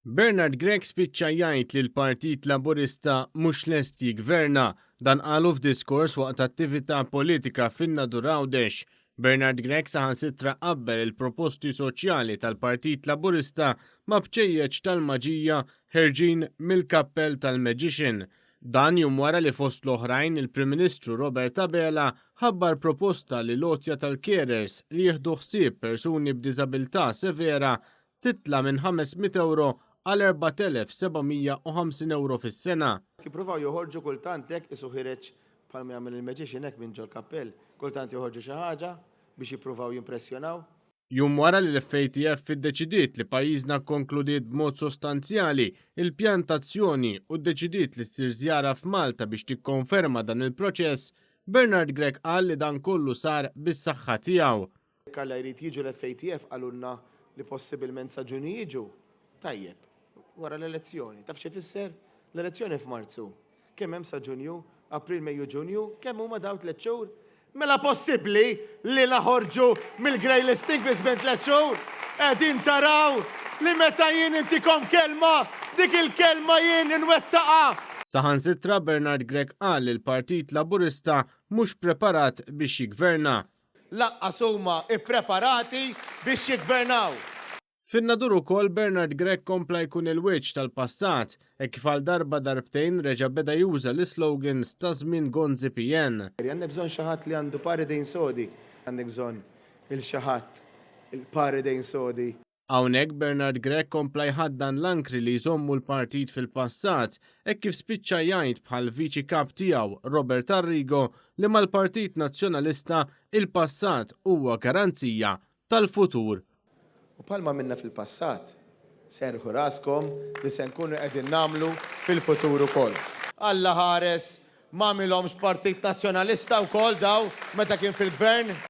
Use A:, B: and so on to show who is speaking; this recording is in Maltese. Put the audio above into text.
A: Bernard Grech spiċċa jgħid li l-Partit Laburista mhux lest jiggverna. Dan qalu f'diskors waqt attività politika fin-Nadur Għawdex. Bernard Grech saħansitra qabbel il-proposti soċjali tal-Partit Laburista ma' bċejjeċ tal-maġija ħerġin mill-kappell tal-magician. Dan jum wara li fost l-oħrajn il-Prim Ministru Robert Abela ħabbar proposta li l-għotja tal-carers li jieħdu ħsieb persuni b'diżabilità severa titla' minn 500 ewro għal 4,750 ewro fis-sena.
B: Jippruvaw joħorġu kultant hekk qisu ħireġ bħalma jagħmel il-magician hekk minn ġol-kappell, kultant joħorġu xi ħaġa biex jippruvaw jimpressjonaw.
A: Jum wara li l-FATF iddeċidiet li pajjiżna kkonkludiet b'mod sostanzjali il-pjan t'azzjoni u ddeċidiet li ssir żjara f'Malta biex tikkonferma dan il-proċess, Bernard Grech qal li dan kollu sar bis-saħħa tiegħu.
B: Jekk Alla jrid jiġu l-FATF qalulna li possibilment sa Ġunju jiġu. Tajjeb. Wara l-elezzjoni. Taf x'ifisser? L-elezzjoni f'Marzu. Kemm hemm sa Ġunju? April, Mejju, Ġunju? Kemm huma dawn tliet xhur? Mela possibbli li naħorġu mill-grey listing fi żmien tliet xhur? Qegħdin taraw li meta jien intikom kelma, dik il-kelma jien inwettaqha!
A: Saħansitra Bernard Grech qal li l-Partit Laburista mhux preparat biex jiggverna.
B: Lanqas huma ppreparati biex jiggvernaw.
A: Fin-Nadur ukoll Bernard Grech kompla jkun il-wiċċ tal-passat, hekk kif għal darba darbtejn reġa' beda juża l-islogans ta' żmien Gonzi PN.
B: Għandek bżonn xi ħadd li għandu par idejn sodi. Għandek bżonn 'il xi ħadd par idejn sodi.
A: Hawnhekk Bernard Grech kompla jħaddan l-ankri li jżommu l-partit fil-passat, hekk kif spiċċa jgħid bħal Viċi Kap tiegħu Robert Arrigo li mal-Partit Nazzjonalista il-passat huwa garanzija tal-futur.
B: U bħalma għamilna fil-passat, serrħu raskom li se nkunu qegħdin nagħmlu fil-futur ukoll. Alla ħares m'għamilhomx Partit Nazzjonalista wkoll daw meta kien fil-Gvern?